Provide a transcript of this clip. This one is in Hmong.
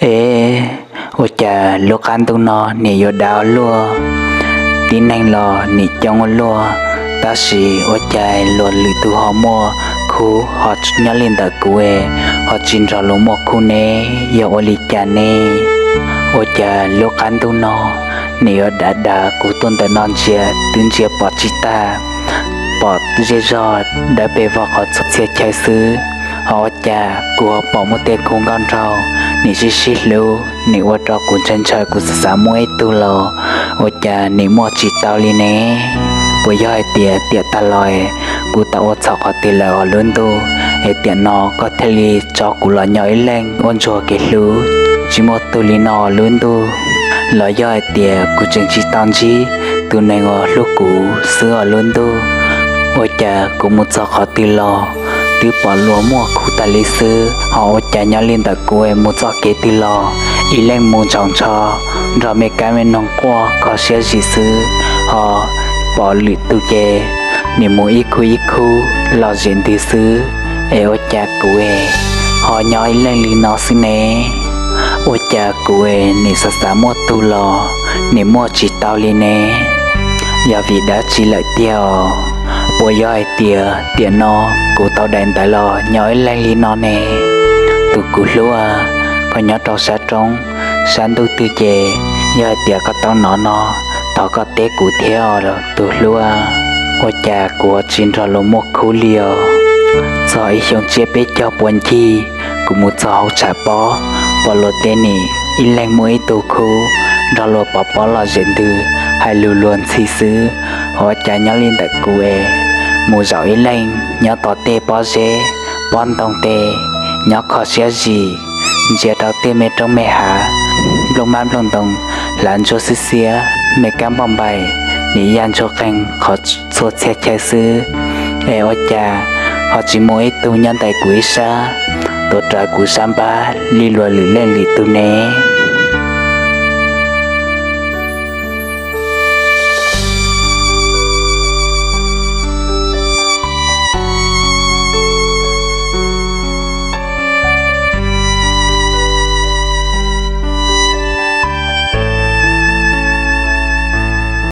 Es ua cas lub qab ntuj no nim yuav dav ua luaj, tib neeg los nim coob ua luaj, tab sis ua cas luag lwm tus ho muaj khub ho nyob li ntawm kuv ho tsis nrog luag muaj khub ne? Yog ua li cas ne? Ua cas lub qab ntuj no nim yuav dav dav, kuv tuaj ntawm no ntsia twb ntsia pom tsis tag, pom zej zog dawb pes vog qhov txhia chaw xwb, ho ua cas kuv ho pom muaj tej khub nkauj nraug nim sib sib hlub, nim ua rau kuv ntshaw ntshaw, kuv xav xav muaj ib tug los ua cas nim muaj tsis tau li ne? Puas yog hais tias tiam tag los kuv tau ua txhaum qhov twg lawm os lub ntuj, es tiam no koj thiaj li tso kuv los nyob ib leeg ua ntsuag kev hlub tsis muaj tug li no os lub ntuj? Los yog hais tias kuv tseem tsis tau ntsib tus neeg uas hlub kuv xwb os lub ntuj? Ua cas kuv mus txog qhov twg los twb pom luag muaj khub tas li xwb, ho ua cas nyob li ntawm kuv mus txoj kev twg los ib leeg mus ntsaus ntsho nrog me kab me noog quaj kho siab zim xwb, ho pom lwm tus ces nim mus ib khub ib khub lom zem ntws xwb. Es ua cas kuv ho nyob ib leeg li no xwb ne? Ua cas kuv nim xav xav muaj tug los nim muaj tsis tau li ne? Yog vim dab tsi lawm tiag os? Puas yog hais tias tiam no kuv tau daim ntawv los nyob ib leeg li no ne? Tus kuv hlub, koj nyob rau sab roob sab ntuj twg ces yog hais tias koj tau hnov no, thov koj teb kuv thiab os tus hlub. Ua cas kuv tsis nrog luag muaj khub li os? Txog ib xyoo tsiab peb caug puas ncig, kuv mus txog hauv tshav pob, pom luag tej nim ib leeg muaj ib tug khub nrog luag pov pob lom zem ntws, hais lus luag ntxhi xwb. Ua cas nyob li ntawm kuv es mus zaum ib leeg nyob tom tej pob zeb pob ntoo tes, nyob kho siab zim, ntsia rau tej me roob me hav, nplooj mab nplooj ntoo, hlav ntsuab xiab xiab, me kab npauj npaim nim ya ntsuag qeeg qhov txhua txhia chaw xwb. Es ua cas ho tsis muaj ib tug nyob ntais kuv ib sab, tuav rawv kuv sab npab li luag lwm leej lwm tus ne?